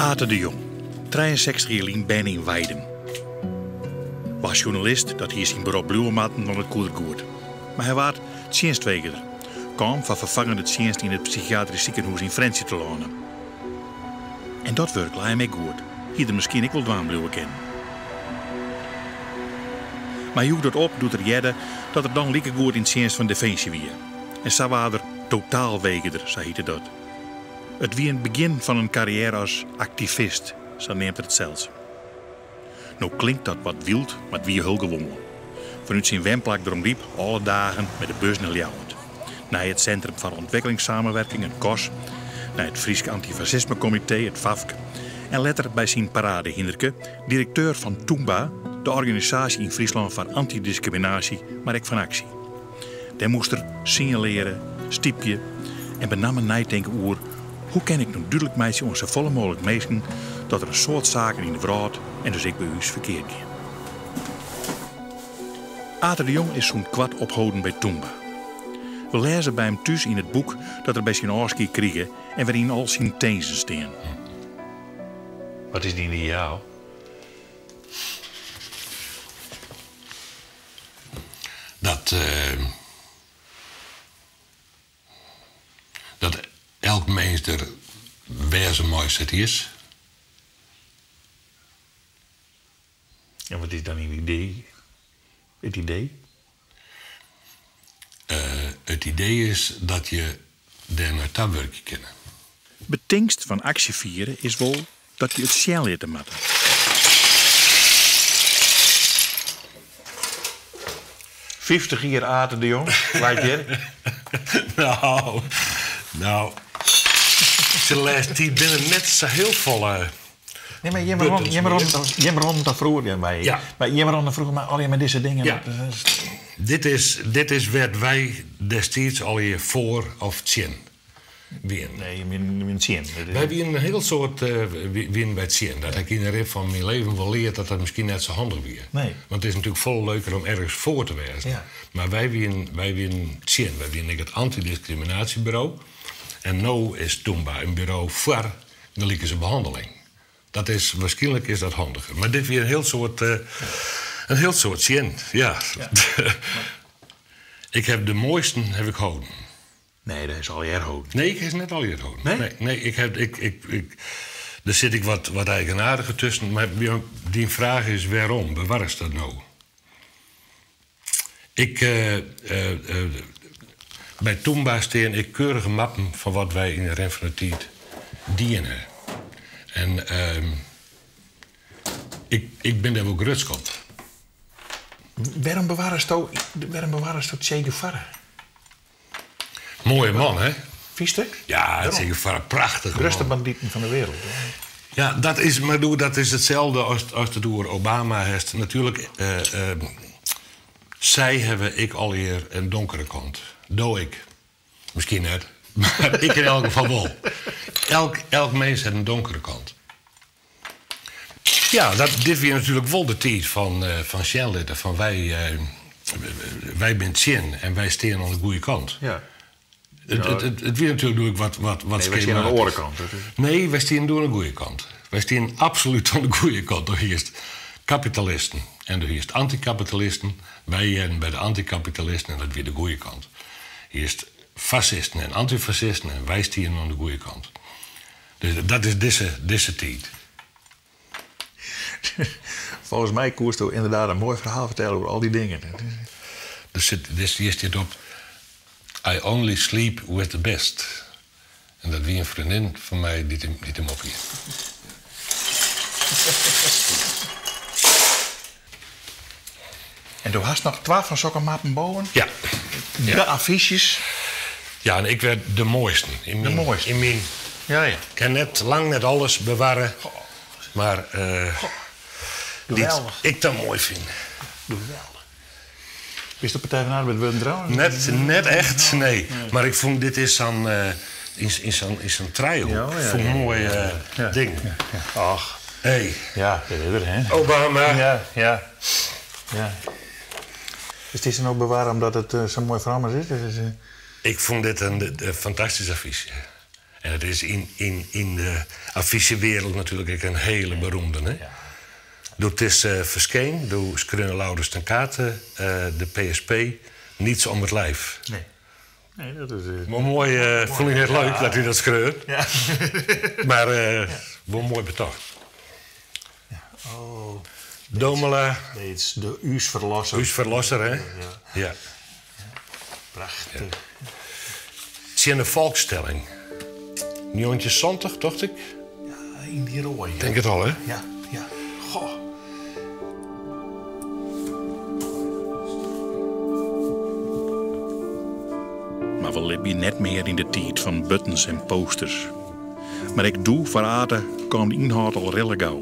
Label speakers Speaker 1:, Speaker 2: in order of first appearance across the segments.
Speaker 1: Ate de Jong, 63 jier lyn berne yn Weidum. Was sjoernalist, dat hie syn berop bliuwe moatten, want it koe er goed. Mar hy waard tsjinstwegerder, kaam foar ferfangende tsjinst yn it psychiatrysk sikehûs yn Frjentsjer telâne. En dat wurk lei him ek goed, hie er miskien ek wol dwaan bliuwe kinnen. Mar hy joech dat op doe't er hearde dat er dan likegoed yn tsjinst fan Definsje wie. En sa waard er totaalwegerder, sa hjitte dat. It wie in begjin fan in karriêre as aktivist, sa neamt er it sels. No klinkt dat wat wyld, mar it wie hiel gewoan. Fanút syn wenplak Dronryp alle dagen mei de bus nei Ljouwert. Nei it Centrum foar Ontwikkelingssamenwerking, it COS, nei it Frysk Antifasismekomitee, it FAFK, en letter by syn paradehinderke, direkteur fan Tûmba, de organisaasje yn Fryslân foar antydiskriminaasje, mar ek fan aksje. Dêr moast er sinjaleare, stypje en benammen neitinke oer hoe kin ik no dúdlik meitsje oan safolle mooglik minsken dat der in soad saken yn de wrâld en dus ek by ús ferkeard gean. Ate de Jong is sûnt koart opholden by Tûmba. We lêze by him thús yn it boek dat er by syn ôfskie krige en wêryn al syn tinzen stean.
Speaker 2: Wat is dyn ideaal?
Speaker 3: Dat, dat elk mins der wêze mei sa't hy is.
Speaker 2: En wat is dan dyn idee? It idee?
Speaker 3: It idee is dat je dêr nei ta wurkje kinne.
Speaker 1: Betingst fan aksjefiere is wol dat je it sjen litte moatte.
Speaker 2: 50 jier Ate de Jong, leit hjir.
Speaker 3: Nou, nou, de lêste tiid binne net sa hiel folle.
Speaker 2: Nee, mar jimme rûnen, jimme rûnen, jimme rûnen toch froeger mei.
Speaker 3: Ja.
Speaker 2: Mar jimme rûnen froeger mei allegear mei dizze dingen.
Speaker 3: Ja. Dit is, dit is wêr't wy destiids allegear foar of tsjin wienen.
Speaker 2: Nee, jim wienen tsjin.
Speaker 3: Wy wienen in hiel soad wienen wy tsjin. Dat ha ik yn de rin fan myn leven wol leard dat dat miskien net sa handich wie.
Speaker 2: Nee.
Speaker 3: Want it is natuerlik folle leuker om ergens foar te wêzen.
Speaker 2: Ja.
Speaker 3: Mar wy wienen, wy wienen tsjin. Wy wienen ek it antydiskriminaasjeburo. En no is Tûmba in buro foar gelikense behanneling. Dat is, waarskynlik is dat handiger. Mar dit wie in hiel soad, in hiel soad tsjin, ja. Ik ha de moaisten haw ik holden.
Speaker 2: Nee, dat is allegear holden.
Speaker 3: Nee, ik ha se net allegear holden.
Speaker 2: Nee?
Speaker 3: Nee, nee, ik ha, ik, ik, ik, der sit ek wat, wat eigenaardiger tusken. Mar dyn fraach is wêrom bewarrest dat no? Ik, by Tûmba stean ek keurige mappen fan wat wy yn de rin fan de tiid dien ha. En ik, ik bin dêr wol grutsk op.
Speaker 2: Wêrom bewarresto, wêrom bewarresto Che Guevara?
Speaker 3: Moaie man, hè?
Speaker 2: Fynst?
Speaker 3: Ja, Che Guevara, prachtige man.
Speaker 2: Grutste banditen fan de wereld.
Speaker 3: Ja, dat is, mar doe, dat is itselde as, as it oer Obama hast. Natuerlik, sy hawwe ek allegear in donkere kant. Do ek. Miskien net, mar ik yn elk gefal wol. Elk, elk mins hat in donkere kant. Ja, dat, dit wie natuerlik wol de tiid fan, fan sjen litte fan wy, wy binne tsjin en wy stean oan de goede kant.
Speaker 2: Ja.
Speaker 3: It, it, it, it wie natuerlik doe ek wat, wat, wat
Speaker 2: Nee, wy stean oan de oare kant.
Speaker 3: Nee, wy stean doe oan de goede kant. Wy stean absolút oan de goede kant. Do hiest kapitalisten en do hiest antykapitalisten. Wy hearden by de antykapitalisten en dat wie de goede kant. Hiest fascisten en antyfascisten en wy stienen oan de goede kant. Dus dat is dizze, dizze tiid.
Speaker 2: Folgens my koesto ynderdaad in moai ferhaal fertelle oer al dy dingen.
Speaker 3: Der sit, hjir stiet op: I only sleep with the best. En dat wie in freondin fan my dy't him, dy't him op hie.
Speaker 2: En do hast noch twa fan sokke mappen boven?
Speaker 3: Ja.
Speaker 2: De affysjes.
Speaker 3: Ja, en ik werd de moaisten. Yn
Speaker 2: De
Speaker 3: myn,
Speaker 2: moaisten.
Speaker 3: yn myn,
Speaker 2: Ja, ja.
Speaker 3: ik kin net lang net alles bewarre, mar dy't
Speaker 2: Geweldich.
Speaker 3: ik dan moai fyn.
Speaker 2: Geweldich. Bist de Partij van de Arbeid wurden trouwens?
Speaker 3: Net, net echt, nee. Mar ik fûn dit is sa'n yn, yn sa'n yn sa'n trijehoek.
Speaker 2: Ja, ja,
Speaker 3: Fûn
Speaker 2: ja,
Speaker 3: moai
Speaker 2: Ja.
Speaker 3: ding.
Speaker 2: Ja, ja. Ach,
Speaker 3: Hey,
Speaker 2: ja, dat is er, hè?
Speaker 3: Obama.
Speaker 2: Ja, ja. Ja. Is dit no bewarre omdat it sa'n moai frommes is? Dat is,
Speaker 3: Ik fûn dit in fantastysk affysje. En it is yn, yn, yn de affysjewereld natuerlik ek in hele beroemde. Hè? Doe't dizze ferskeen, doe skreaun Laurens ten Cate de PSP niets om het lijf.
Speaker 2: Nee. Nee, dat is.
Speaker 3: Wol moai, fûn ik net leuk dat hy dat skreau.
Speaker 2: Ja.
Speaker 3: Mar wol moai betocht.
Speaker 2: Ja. Oh.
Speaker 3: Domela.
Speaker 2: Beets, de ús ferlosser.
Speaker 3: Ús ferlosser, hè?
Speaker 2: Ja.
Speaker 3: Ja.
Speaker 2: Prachtich.
Speaker 3: Tsjin de folkstelling. 1970, tocht ik.
Speaker 2: Ja, yn dy roai.
Speaker 3: Tink it al, hè?
Speaker 2: Ja, ja. Goh.
Speaker 1: Mar we libje net mear yn de tiid fan buttons en posters. Mar ek doe foar Ate kaam de ynhâld al rillegau.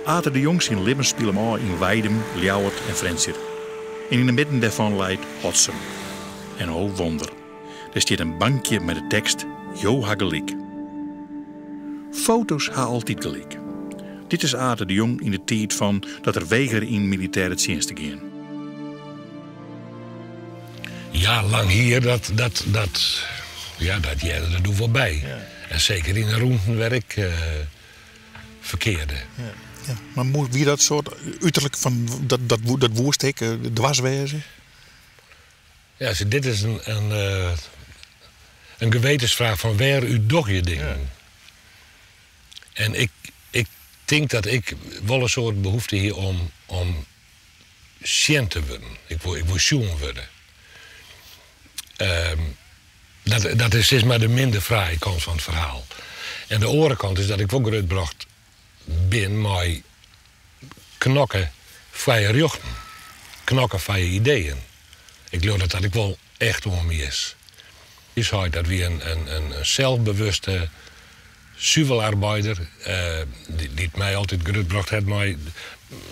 Speaker 1: Ate de Jong syn libben spile him ôf yn Weidum, Ljouwert en Frjentsjer. En yn 'e midden dêrfan leit Hotsum. En o wonder, der stiet in bankje mei de tekst Jo ha gelyk. Foto's ha altyd gelyk. Dit is Ate de Jong yn de tiid fan dat er wegere yn militêre tsjinst te gean.
Speaker 3: Ja, lang hier, dat, dat, dat, ja, dat hearde der doe wol by. En seker yn de rûnten wêr ik ferkearde.
Speaker 2: Ja, ja. Mar moe, wie dat soart uterlik fan dat, dat, dat woest ek, dwars wêze?
Speaker 3: Ja, sjoch, dit is in, in, in gewetensfraach fan wêrút doch je dingen? En ik, ik tink dat ik wol in soart behoefte hie om, om sjen te wurden. Ik woe, ik woe sjoen wurde. Dat, dat is sis mar de minder fraaie kant fan it ferhaal. En de oare kant is dat ik wol grutbrocht bin mei knokke foar je rjochten, knokke foar je ideeën. Ik leau dat dat ek wol echt oan my is. Ús heit dat wie in, in, in selsbewuste suvelarbeider, dy't my altyd grutbrocht hat mei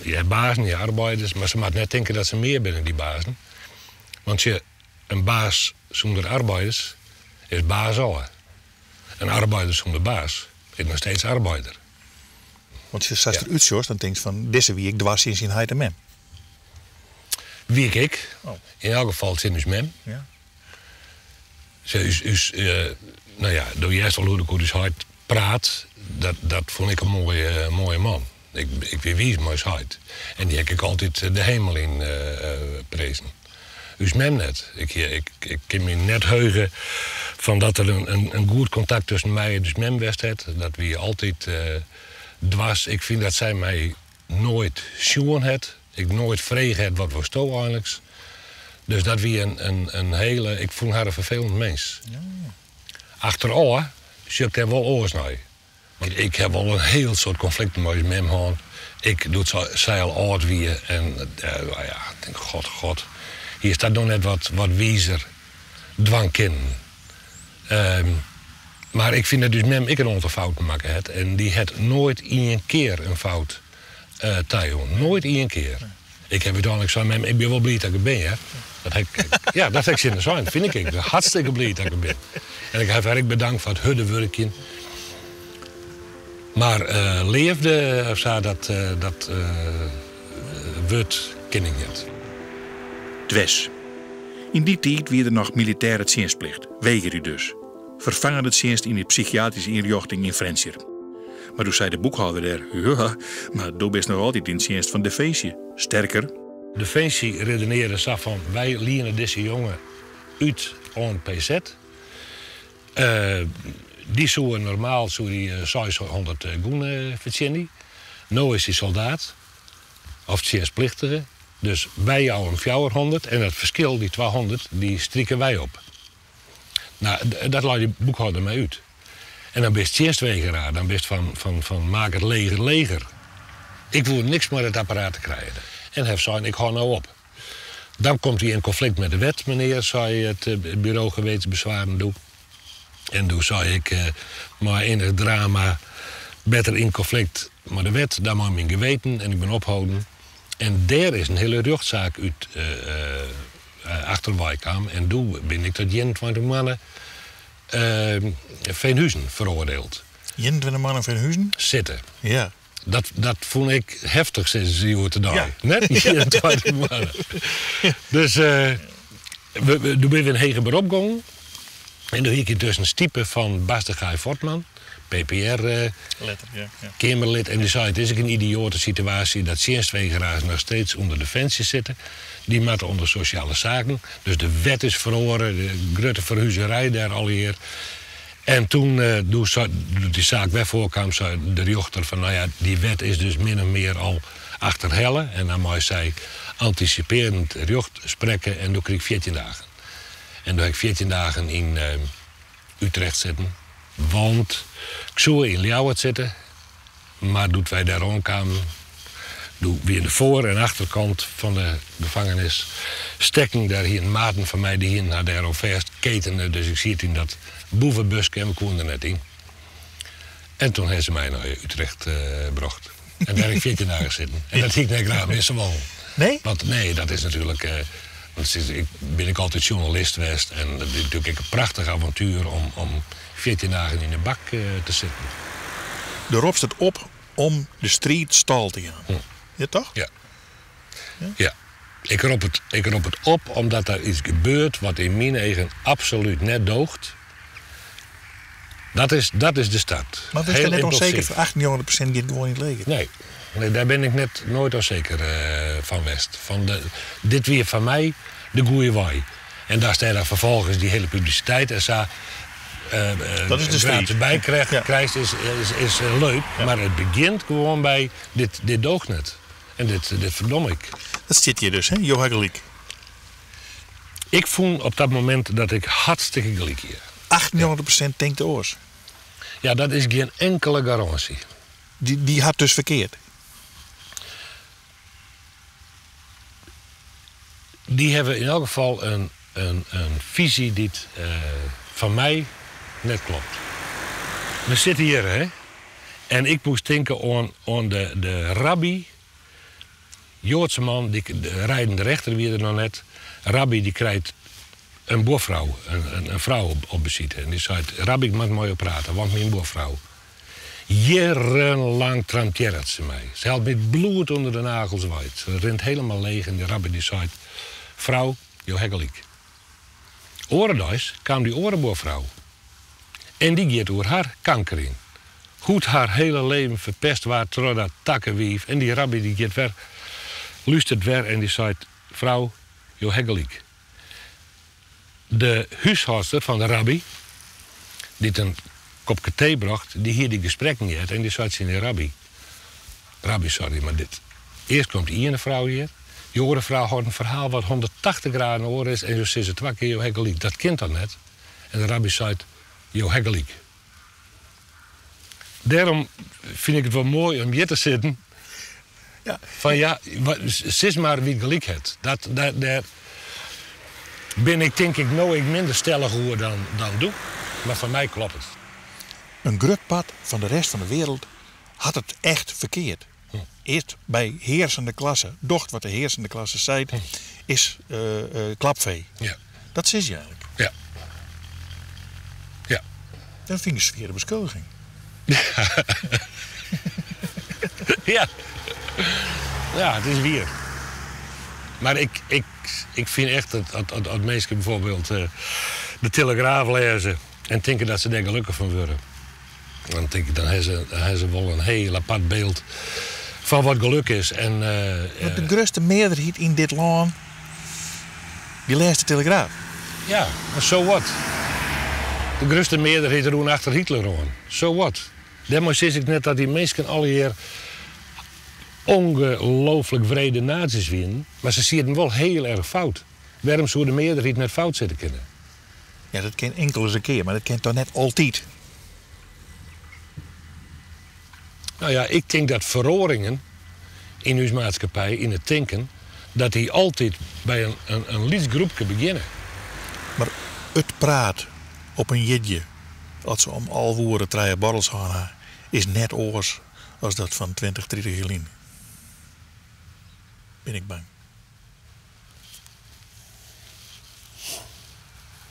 Speaker 3: je ha bazen, je ha arbeiders, mar se moatte net tinke dat se mear binne, dy bazen. Want sjoch, in baas sûnder arbeiders is baas ôf. In arbeider sûnder baas is noch steeds arbeider.
Speaker 2: Want sa'tst der útsjochst, dan tinkst fan dizze wie ek dwars tsjin syn heit en mem.
Speaker 3: Wie ik ek. Yn elk gefal tsjin ús mem.
Speaker 2: Ja.
Speaker 3: Se, ús, ús, no ja, do hearst wol hoe't ik oer ús heit praat. Dat, dat fûn ik in moaie, moaie man. Ik, ik wie wiis mei ús heit. En dy ha ik ek altyd de hemel yn prezen. Ús mem net. Ik, ik, ik kin my net heuge fan dat der in, in goed kontakt tusken my en ús mem west hat. Dat wie altyd dwars. Ik fyn dat sy my noait sjoen hat. Ik noait frege hat wat wolsto einliks. Dus dat wie in, in, in hele. Ik fûn har in ferfelend mins. Achterôf sjoch ik dêr wol oars nei. Want ik ha wol in hiel soad konflikten mei ús mem hân. Ek doe't sy al âld wie en no ja, ik tink god, god, hiest dat no net wat, wat wizer dwaan kinnen. Mar ik fyn dat ús mem ek in oantal fouten makke hat en dy hat noait ien kear in fout tajûn. Noait ien kear. Ik ha úteinlik sein, mem, ik bin wol bliid dat ik der bin, hear. Dat ha ik, ja, dat ha ik tsjin har sein, fyn ik ek. Ik bin hartstikke bliid dat ik der bin. En ik ha har ek bedankt foar it hurde wurkjen. Mar leafde of sa, dat, dat wurd kin ik net.
Speaker 1: Dwers. Yn dy tiid wie der noch militêre tsjinstplicht, wegerje dus. Ferfangende tsjinst yn de psychiatryske ynrjochting yn Frjentsjer. Mar doe sei de boekhâlder dêr, Ja, mar do bist noch altyd yn tsjinst fan Definsje. Sterker.
Speaker 3: Definsje redenearre sa fan, wy liene dizze jonge út oan PZ. Dy soe normaal soe dy 600 gûne fertsjinje. No is hy soldaat of tsjinstplichtige, dus wy jouwe him 400 en dat ferskil, dy 200, dy strike wy op. No, dat lei dy boekhâlder my út. En dan bist tsjinstwegeraar, dan bist fan, fan, fan maak it leger leger. Ik woe niks mei dat apparaat te krijen. En haw sein, ik hâld no op. Dan komt hy yn konflikt met de wet, menear, sei it bureau gewetensbezwaren doe. En doe sei ik, mei enig drama, better yn konflikt mei de wet dan mei myn geweten. En ik bin opholden. En dêr is in hiele rjochtsaak út achterwei kaam. En doe bin ik tot 21 moanne Veenhuizen feroardield.
Speaker 2: 21 moanne Veenhuizen?
Speaker 3: Sitte.
Speaker 2: Ja.
Speaker 3: Dat, dat fûn ik heftich, sizze se hjoed-de-dei.
Speaker 2: Ja.
Speaker 3: Net 21 moanne. Dus doe binne we yn heger berop gongen. En doe hie ik yntusken stipe fan Bas de Gaay Fortman, PPR keamerlid. En dy sei, it is ek in idioate situaasje dat tsjinstwegeraars noch steeds ûnder definsje sitte. Dy moatte ûnder sosjale saken. Dus de wet is feroare, de grutte ferhuzerij dêr allegear. En toen, doe doe't dy saak wer foarkaam, sei de rjochter fan, no ja, dy wet is dus min of mear al achterhelle. En dan mei sy antisipearjend rjocht sprekke en doe krige ik 14 dagen. En doe ha ik 14 dagen yn Utrecht sitten. Want ik soe yn Ljouwert sitte, mar doe't wy dêr oankamen, doe wie de foar- en achterkant fan de gefangenis stekken. Dêr hienen maten fan my, dy hienen har dêr al fêst ketene, dus ik siet yn dat boevebuske en we koenen der net yn. En toen ha se my nei Utrecht brocht. En dêr ha ik 14 dagen sitten. En dat hie ik net graach misse wollen.
Speaker 2: Nee?
Speaker 3: Want nee, dat is natuerlik. Want ik bin ek altyd sjoernalist west en it is natuerlik ek in prachtich avontuer om 14 dagen yn de bak te sitten.
Speaker 2: Do ropst it op om de striid stâl te jaan. Ja, toch?
Speaker 3: Ja. Ja. Ik rop it, ik rop it op omdat der iets gebeurt wat yn myn eagen absolút net doocht. Dat is, dat is de start.
Speaker 2: Mar wurdst der net ûnseker fan 98% giet gewoan yn it leger?
Speaker 3: Nee, nee, dêr bin ik net noait ûnseker fan west. Fan de, dit wie foar my de goede wei. En datst dêr dan ferfolgens dy hiele publisiteit en sa
Speaker 2: Dat is de striid.
Speaker 3: by krijst, is leuk. Mar it begjint gewoan by dit, dit doocht net. En dit, dit ferdom ik.
Speaker 2: Dat stiet hjir dus, hè? Jo ha gelyk.
Speaker 3: Ik fûn op dat momint dat ik hartstikke gelyk hie.
Speaker 2: 98% tinkt oars.
Speaker 3: Ja, dat is gjin inkele garânsje.
Speaker 2: Dy hat dus ferkeard.
Speaker 3: Dy hawwe yn elk gefal in fisy dy't foar my net klopt. We sitte hjir, hè, en ik moast tinke oan de rabby Joadse man, dy, de rijdende rechter wie der noch net. Rabby dy krijt in buorfrou, in frou op besite. En dy seit, Rabby, ik moat mei jo prate, want myn buorfrou. Jierrenlang tramtearret se my. Se hellet my it bloed ûnder de nagels wei. Se rint helemaal leech en dy rabby dy seit, Frou, jo ha gelyk. Oare deis kaam dy oare buorfrou. En dy giet oer har kanker yn. Hoe't har hiele leven ferpest waard troch dat takkewiif. En dy rabby dy giet wer, lústert wer en dy seit, Frou, jo ha gelyk. De húshâldster fan de rabby, dy't in kopke tee brocht, dy hie dy gesprekken heard en dy seit tsjin dy rabby, Rabby, sorry, mar dit. Earst komt dy iene frou hjir, dy oare frou hâldt in ferhaal wat 180 graden oar is en jo sizze twa kear jo ha gelyk. Dat kin toch net? En de rabby seit, jo ha gelyk. Dêrom fyn ik it wol moai om hjir te sitten.
Speaker 2: Ja.
Speaker 3: Fan ja, sis mar wa't gelyk hat. Dat, dêr bin ik tink ik no ek minder stellich oer dan doe. Mar foar my kloppet it.
Speaker 2: In grut part fan de rest fan de wereld hat it echt ferkeard. Earst by heersende klasse docht wat de heersende klasse seit, is klapfee.
Speaker 3: Ja.
Speaker 2: Dat sis je eigenlik.
Speaker 3: Ja. Ja.
Speaker 2: Dat fyn ik in swiere beskuldiging.
Speaker 3: Ja. Ja, it is wier. Mar ik, ik, ik fyn echt dat as minsken byfoarbyld de Telegraaf lêze en tinke dat se dêr gelokkich fan wurde. Dan tink ik, dan ha se, dan ha se wol in hiel apart byld fan wat gelok is. En,
Speaker 2: Want de grutste mearderheid yn dit lân, dy lêst de Telegraaf.
Speaker 3: Ja, mar so what? De grutste mearderheid rûn achter Hitler oan. So what? Dêrmei sis ik net dat dy minsken allegear ongelooflik wrede nazi's wienen, mar se sieten wol hiel erch fout. Wêrom soe de mearderheid net fout sitte kinne?
Speaker 2: Ja, dat kin inkeld ris in kear, mar dat kin toch net altyd?
Speaker 3: Nou ja, ik tink dat feroaringen yn ús maatskippij, yn it tinken, dat dy altyd by in lyts groepke begjinne.
Speaker 2: Mar it praat op in jierdei, as se om 11 oere trije borrels hân ha, is net oars as dat fan 20, 30 jier lyn. Bin ik bang.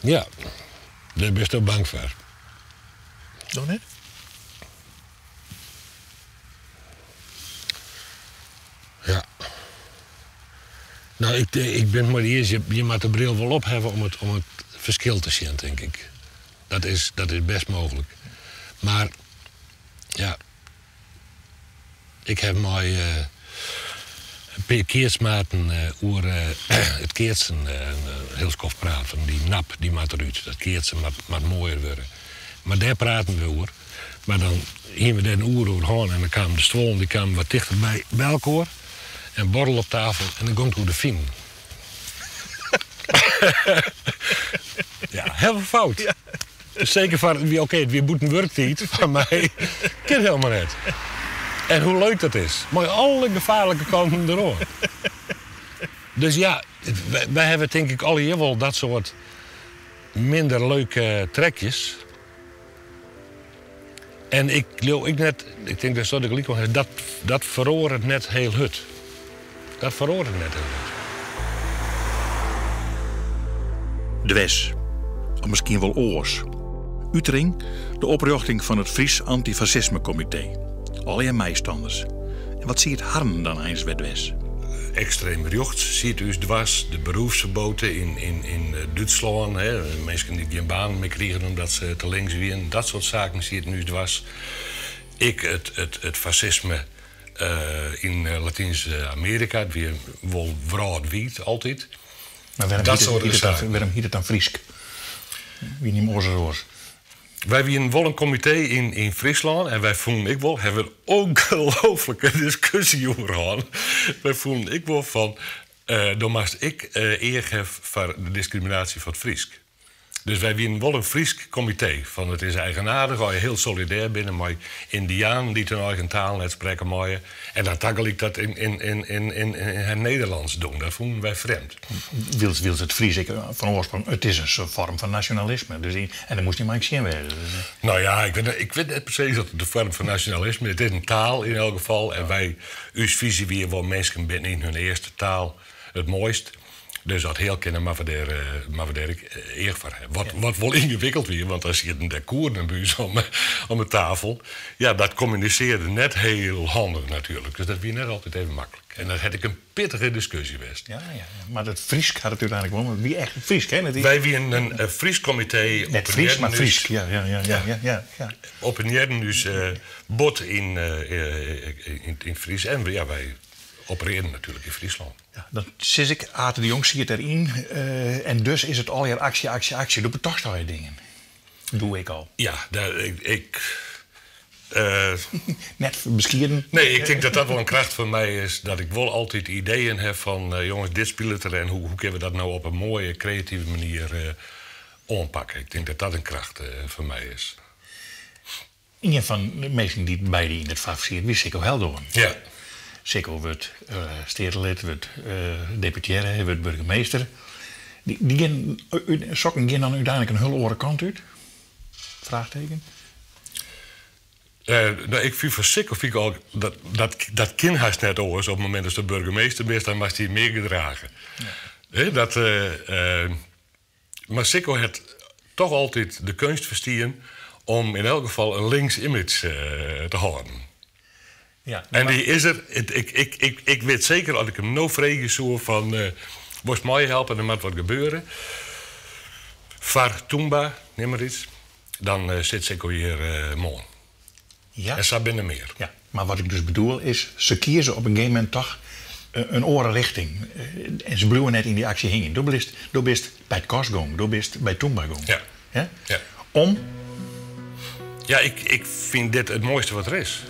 Speaker 3: Ja, dêr bisto bang foar.
Speaker 2: Do net?
Speaker 3: Ja. No, ik, ik bin it mei dy iens. Je, je moatte de bril wol op hawwe om it ferskil te sjen, tink ik. Dat is, dat is best mooglik. Mar ja, ik ha mei in pear keatsmaten oer it keatsen in hiel skoft praat. Fan dy nap dy moat derút, dat keatsen moat moaier wurde. Mar dêr praten we oer. Mar dan hiene we dêr in oere oer hân en dan kamen de stuollen dy kamen wat tichter by elkoar. En borrel op tafel en dan gong it oer de Finen. Ja, hiel fout. Seker foar, oké, it wie bûten wurktiid foar my. Kin helemaal net. En hoe leuk dat is. Mei alle gefaarlike kanten deroan. Dus ja, wy hawwe tink ik allegear wol dat soart minder leuke trekjes. En ik leau ek net, ik tink dat ik gelyk wol ha, dat, dat feroaret net hiel hurd. Dat feroaret net hiel hurd.
Speaker 1: Dwers, of miskien wol oars. Utering, de oprjochting fan it Fries Antifascisme Komitee. Allegear meistanners. En wat siet harren dan eins wer dwers?
Speaker 3: Ekstreem rjochts siet ús dwers, de Berufsverbote yn, yn, yn Dútslân, hè, minsken dy't gjin banen mear krigen omdat se te links wienen, dat soart saken sieten ús dwers. Ek it, it, it fasisme yn Latynsk-Amearika, it wie wol wrâldwiid altyd.
Speaker 2: Mar wêrom
Speaker 3: Dat
Speaker 2: hiet it,
Speaker 3: soart
Speaker 2: hiet it dan,
Speaker 3: saken.
Speaker 2: wêrom hiet it dan Frysk? Wie jim oars as oars?
Speaker 3: Wy wienen wol in komitee yn, yn Fryslân en wy fûnen ek wol, hawwe we in ongelooflike diskusje oer hân. Wy fûnen ek wol fan, do moatst ek each hawwe foar de diskriminaasje fan it Frysk. Dus wy wienen wol in Frysk komitee. Fan it is eigenaardich as je hiel solidêr binne mei Yndianen dy't hun eigen taal net sprekke meie en dan tagelyk dat yn, yn, yn, yn, yn, yn het Nederlands doen. Dat fûnen wy frjemd.
Speaker 2: Wylst, wylst it Frysk ek fan oarsprong, it is in soart foarm fan nasjonalisme. Dus yn, en dêr moast jim ek tsjin wêze. Dus,
Speaker 3: Nou ja, ik wit, ik wit net presys oft it de foarm fan nasjonalisme is. It is in taal yn elk gefal. En wy, ús fisy wie wol minsken binne yn hun earste taal it moaist. Dus dat heal kinne moatte we dêr, moatte we dêr ek each foar hawwe. Wat, wat wol yngewikkeld wie, want dan sieten dêr Koerden by ús om, om de tafel. Ja, dat kommunisearde net hiel handich natuerlik. Dus dat wie net altyd even maklik. En dat hat ek in pittige diskusje west.
Speaker 2: Ja, ja, ja. Mar it Frysk hat it úteinlik wol, want it wie echt Frysk, hè? Net,
Speaker 3: Wy wienen in Frysk komitee.
Speaker 2: Net Frysk, mar Frysk. Ja, ja, ja, ja, ja, ja, ja.
Speaker 3: Opponearren ús bot yn, yn, yn Frysk. En ja, wy operearren natuerlik yn Fryslân.
Speaker 2: Ja, dan sis ik, Ate de Jong siet deryn en dus is it allegear aksje, aksje, aksje. Do betochtst allegear dingen. Doe ek al.
Speaker 3: Ja, daar, ik, ik
Speaker 2: Net beskieden.
Speaker 3: Nee, ik tink dat dat wol in kracht fan my is. Dat ik wol altyd ideeën ha fan, jonges, dit spilet der en hoe, hoe kinne we dat no op in moaie, kreative manier oanpakke. Ik tink dat dat in kracht fan my is.
Speaker 2: Ien fan de minsken dy't by dy yn it fak siet, wie Sicko Heldoorn.
Speaker 3: Ja.
Speaker 2: Sicko wurdt steatelid, wurdt deputearre, hy wurdt burgemeester. Dy, dy gean, sokken gean dan úteinlik in hiel oare kant út? Fraachteken.
Speaker 3: No, ik fyn fan Sicko fyn ik al, dat, dat, dat kin hast net oars. Op it momint datst de burgemeester bist, dan moatst dy mear gedrage. Ja. dat, mar Sicko hat toch altyd de keunst ferstien om yn elk gefal in links image te hâlden.
Speaker 2: Ja,
Speaker 3: En dy is der. Ik, ik, ik, ik wit seker, as ik him no freegje soe fan, wolst meihelpe, der moat wat gebeure. Foar Tûmba, neam mar iets. Dan sit Sicko hjir moarn.
Speaker 2: Ja.
Speaker 3: En sa binne der mear.
Speaker 2: Ja, mar wat ik dus bedoel is, se kieze op in gegeven momint toch in oare richting. En se bliuwe net yn dy aksje hingjen. Do bist, do bist by it Kas gong, do bist by Tûmba gong.
Speaker 3: Ja.
Speaker 2: Ja?
Speaker 3: Ja.
Speaker 2: Om?
Speaker 3: Ja, ik, ik fyn dit it moaiste wat der is.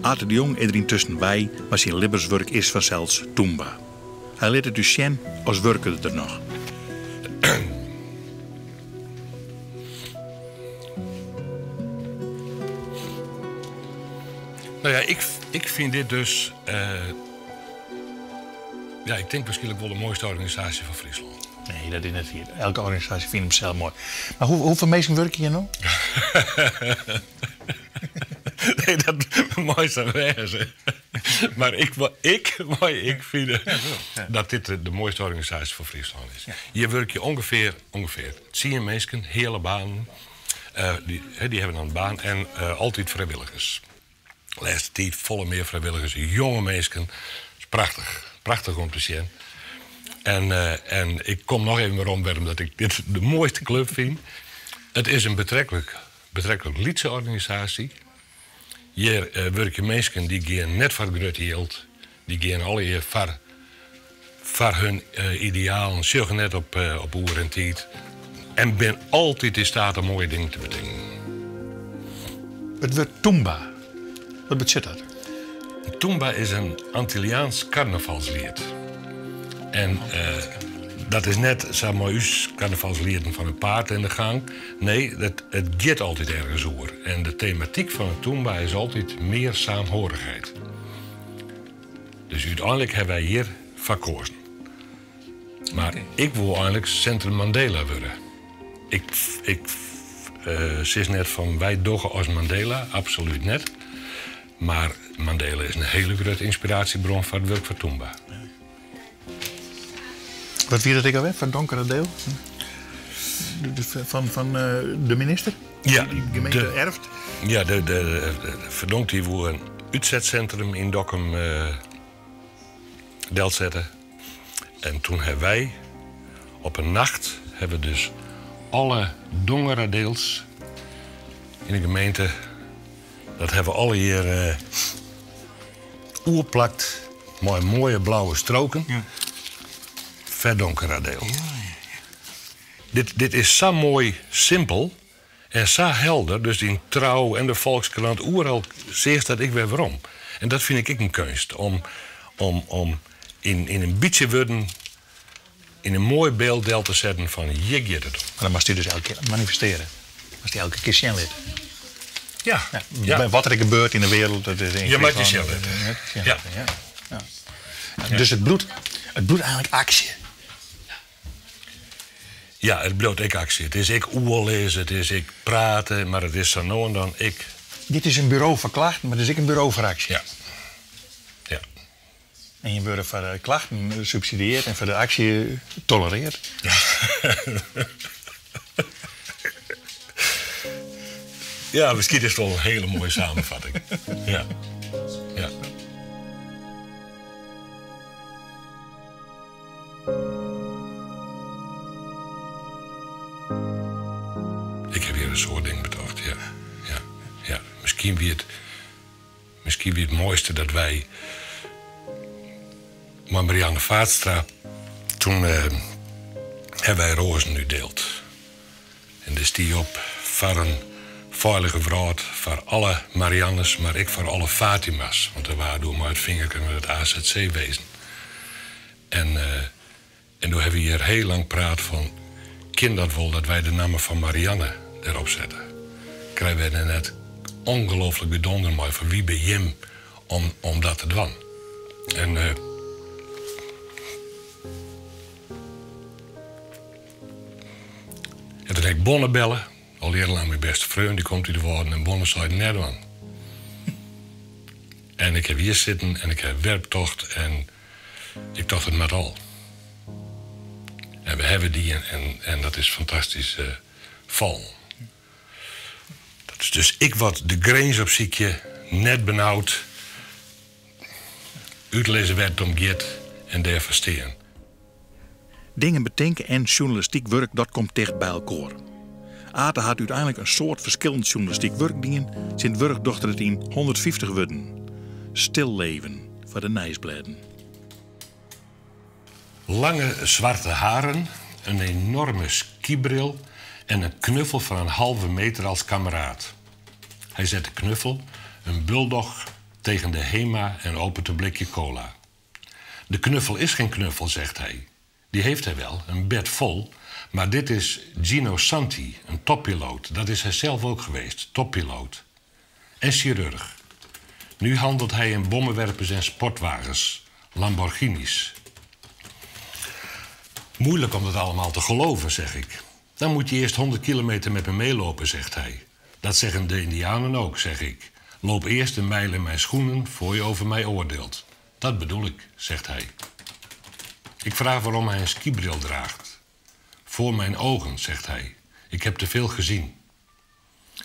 Speaker 1: Ate de Jong is der yntusken wei, mar syn libbenswurk is fansels Tûmba. Hy lit it ús sjen as wurket er der noch.
Speaker 3: Nou ja, ik, ik fyn dit dus. Ja, ik tink wierskynlik wol de moaiste organisaasje fan Fryslân.
Speaker 2: Nee, dat is net wier. Elke organisaasje fynt himsels moai. Mar hoe, hoefolle minsken wurkje hjir no?
Speaker 3: Nee, dat mei sa wêze. Mar ik, ik, mei ik fine dat dit de moaiste organisaasje fan Fryslân is. Hjir wurkje ûngefear, ûngefear tsien minsken, heale banen. Dy, dy hawwe dan in baan en altyd frijwilligers. Lêste tiid folle mear frijwilligers, jonge minsken. Is prachtich, prachtich om te sjen. En, eh, en ik kom noch even werom wêrom dat ik dit de moaiste klup fyn. It is in betreklik, betreklik lytse organisaasje. Hjir eh, wurkje minsken dy gean net foar grut jild. Dy gean allegear foar, foar hun eh, idealen, sjogge net op, eh, op oer en tiid. En bin altyd yn steat om moaie dingen te betinken.
Speaker 2: It wurd Tumba, wat betsjut dat?
Speaker 3: Tumba is in Antilliaans karnavalsliet. En eh, dat is net sa mei ús karnavalslieten fan in paard en de gang. Nee, dat, it giet altyd ergens oer. En de tematyk fan it Tumba is altyd mear saamhorigheid. Dus úteinlik hawwe wy hjir foar keazen. Mar ik wol eigenlik Centrum Mandela wurde. Ik, ik eh, sis net fan wy dogge as Mandela, absolút net. Mar Mandela is in hiele grutte ynspiraasjebron foar it wurk fan Tumba.
Speaker 2: Wat wie dat ek alwer, fan Donkeradeel? Fan, fan eh, de minister?
Speaker 3: Ja,
Speaker 2: Die gemeente
Speaker 3: de-
Speaker 2: erft?
Speaker 3: Ja, de, de, de, Verdonk dy woe in útsetsintrum yn Dokkum eh delsette. En toen hawwe wy op in nacht hawwe we dus alle Dongeradeels yn de gemeente, dat hawwe we allegear eh oerplakt mei moaie blauwe stroken.
Speaker 2: Ja.
Speaker 3: Verdonkeradeel. Dit, dit is sa moai simpel en sa helder. Dus yn Trouw en de Volkskrant, oeral seachst dat ek wer werom. En dat fyn ik ek in keunst. Om, om, om yn, yn in bytsje wurden yn in moai byld del te setten fan hjir giet it om.
Speaker 2: Mar dan moatst dy dus elke kear manifestearje. Moatst dy elke kear sjen litte.
Speaker 3: Ja,
Speaker 2: Ja,
Speaker 3: ja.
Speaker 2: Wat der gebeurt yn de wereld, dat is in
Speaker 3: Je moat je
Speaker 2: Fryslân,
Speaker 3: sjen
Speaker 2: dat
Speaker 3: litte.
Speaker 2: is net sjen
Speaker 3: Ja.
Speaker 2: litte, ja. Ja. Dus it bliuwt, it bliuwt eigenlik aksje.
Speaker 3: Ja, it bliuwt ek aksje. It is ek oerlis, it is ek prate, mar it is sa no en dan ek.
Speaker 2: Dit is in buro foar klachten, mar it is ek in buro foar aksje.
Speaker 3: Ja. Ja.
Speaker 2: En je wurde foar de klachten subsidieard en foar de aksje tolereard.
Speaker 3: Ja, miskien is it wol in hiele moaie samenvatting. Ja. Ja. Ik haw hjir in soad dingen betocht, ja. Ja, ja. Miskien wie it, miskien wie it moaiste dat wy mei Marianne Vaatstra toen eh, hawwe wy roazen útdield. En dêr stie op foar in feilige wrâld foar alle Mariannes, mar ek foar alle Fatima's. Want der waard doe mei it fingerke nei it AZC wezen. En, eh, en doe hawwe wy hjir hiel lang praat fan, kin dat wol dat wy de namme fan Marianne derop sette? Krije wy der net ongelooflik gedonder mei fan wie binne jim om, om dat te dwaan? En, eh, en toen ha ik Bonne belle, al jierrenlang myn bêste freon, dy komt út de Wâlden en Bonne sei net dwaan. En ik haw hjir sitten en ik haw wertocht en ik tocht it moat al. En we hawwe dy en, en, en dat is fantastysk eh, fallen. Dat is dus ek wat de grins opsykje, net benaud, útlizze wêr't it om giet en dêrfoar stean.
Speaker 1: Dingen betinke en sjoernalistyk wurk, dat komt ticht by elkoar. Ate hat úteinlik in soad ferskillend sjoernalistyk wurk dien. Tsjintwurdich docht er it yn 150 wurden. Stilleven foar de nijsblêden.
Speaker 3: Lange zwarte haren, een enorme skibril en een knuffel van een halve meter als kameraad. Hij zet de knuffel, een bulldog, tegen de HEMA en opent een blikje cola. De knuffel is geen knuffel, zegt hij. Die heeft hij wel, een bed vol. Maar dit is Gino Santi, een toppiloot. Dat is hij zelf ook geweest, toppiloot. En chirurg. Nu handelt hij in bommenwerpers en sportwagens, Lamborghinis. Moeilijk om dat allemaal te geloven, zeg ik. Dan moet je eerst 100 kilometer met me meelopen, zegt hij. Dat zeggen de Indianen ook, zeg ik. Loop eerst een mijl in mijn schoenen voor je over mij oordeelt. Dat bedoel ik, zegt hij. Ik vraag waarom hij een skibril draagt. Voor mijn ogen, zegt hij. Ik heb te veel gezien.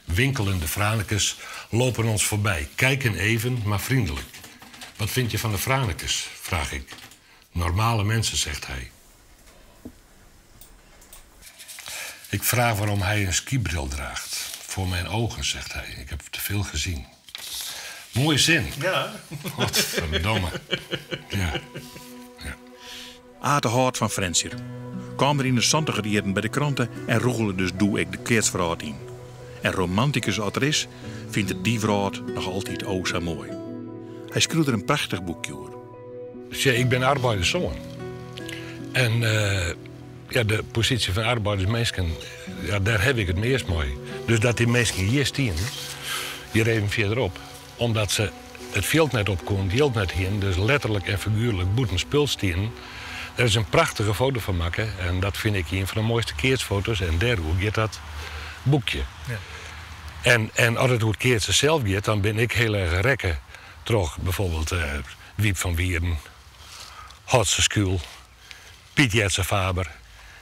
Speaker 3: Winkelende Franekers lopen ons voorbij, kijken even, maar vriendelijk. Wat vind je van de Franekers? Vraag ik. Normale mensen, zegt hij. Ik vraag waarom hij een skibril draagt. Voor mijn ogen, zegt hij. Ik heb te veel gezien. Mooie zin.
Speaker 2: Ja.
Speaker 3: Godverdomme. Ja. Ja.
Speaker 1: Ate hâldt fan Frjentsjer. Kaam er yn de santiger jierren by de krante en rûgele dus doe ek de keatswrâld yn. En romantikus as er is, fynt er dy wrâld noch altyd o sa moai. Hy skriuwt der in prachtich boekje oer.
Speaker 3: Sjoch, ik bin arbeiderssoan. En ja, de posysje fan arbeidersminsken, ja, dêr haw ik it meast mei. Dus dat dy minsken hjir stienen, hjir even fierderop, omdat se it fjild net op koenen, it jild net hienen, dus letterlik en figuerlik bûten spul stienen. Dêr is in prachtige foto fan makke en dat fyn ik ien fan de moaiste keatsfoto's en dêroer giet dat boekje.
Speaker 2: Ja.
Speaker 3: En, en as it oer it keatsen sels giet, dan bin ik hiel erch rekke troch byfoarbyld Wiep van Wieren, Hotze Schuil, Piet Jetze Faber,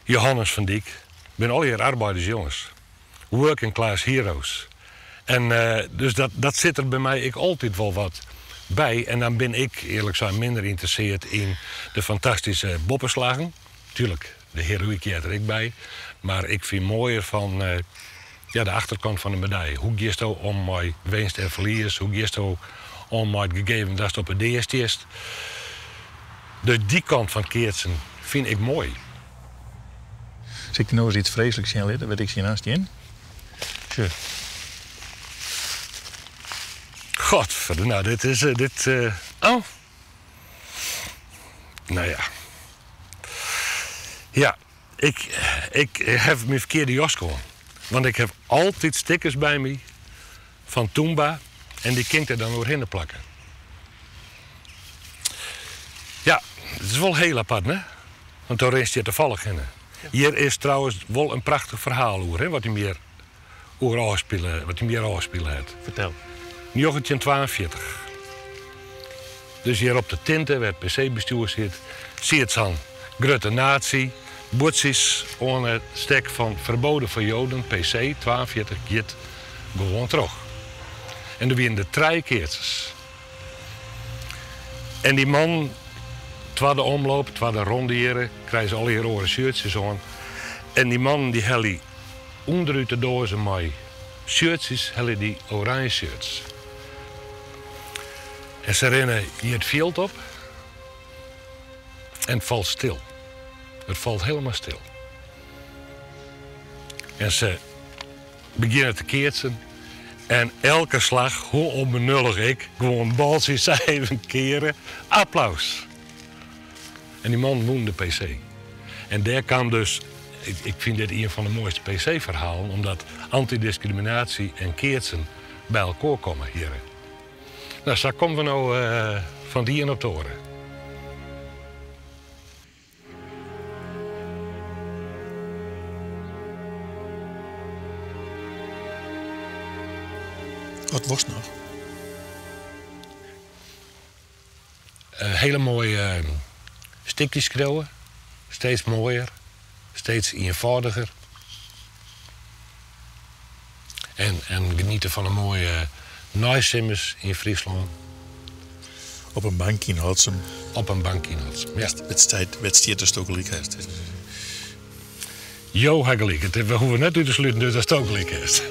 Speaker 3: Johannes van Dyk. Binne allegear arbeidersjonges. Working class heroes. En dus dat, dat sit der by my ek altyd wol wat by. En dan bin ik earlik sein minder ynteressearre yn de fantastyske boppeslaggen. Tuerlik, de heroïek heart der ek by. Mar ik fyn moaier fan ja, de achterkant fan de medalje. Hoe giesto om mei winst en ferlies? Hoe giesto om mei it gegeven datst op 'e dea stiest? Dus dy kant fan it keatsen fyn ik moai.
Speaker 2: Sil ik dy no ris yts freesliks sjen litte, wêr't ik tsjinoan stean? Sjoch.
Speaker 3: Godverde, nou dit is dit. Oh. Nou ja. Ja, ik, ik haw myn ferkearde jas oan. Want ik haw altyd stickers by my fan Tûmba en dy kin ik der dan oerhinne plakke. Ja, it is wol hiel apart, ne? Want do rinst hjir tafallich hinne. Hjir is trouwens wol in prachtich ferhaal oer, hè, wat him hjir oer ôfspile, wat him hjir ôfspile hat.
Speaker 2: Fertel.
Speaker 3: 1942. Dus hjir op de tinte, wêr't it PC-bestjoer sit, siet sa'n grutte nazi, buordsjes oan it stek fan verboden voor Joden, PC 42 giet gewoan troch. En der wienen der trije keatsers. En dy man, twadde omloop, twadde ronde hjirre, krije se allegear oare shirtsjes oan. En dy mannen dy helje ûnderút de doaze mei shirtsjes, helje dy oranje shirts. En se rinne hjir it fjild op en it falt stil. It falt hielendal stil. En se begjinne te keatsen. En elke slach, hoe ûnbenullich ek, gewoan baltsjes even keare. Applaus! En dy man wûn de PC. En dêr kaam dus, ik, ik fyn dit ien fan de moaiste PC-ferhalen, omdat antydiskriminaasje en keatsen by elkoar komme hjir. Nou, sa komme we no fan it ien op it oare.
Speaker 2: Wat wolst noch?
Speaker 3: Hiele moaie stikjes skriuwe. Steeds moaier, steeds ienfâldiger. En, en geniete fan in moaie neisimmers yn Fryslân.
Speaker 2: Op in bankje yn Hotsum.
Speaker 3: Op in bankje yn Hotsum, ja.
Speaker 2: It stiet, it stiet datsto gelyk hast.
Speaker 3: Jo ha gelyk. We hoege net út te sluten dus datsto gelyk hast.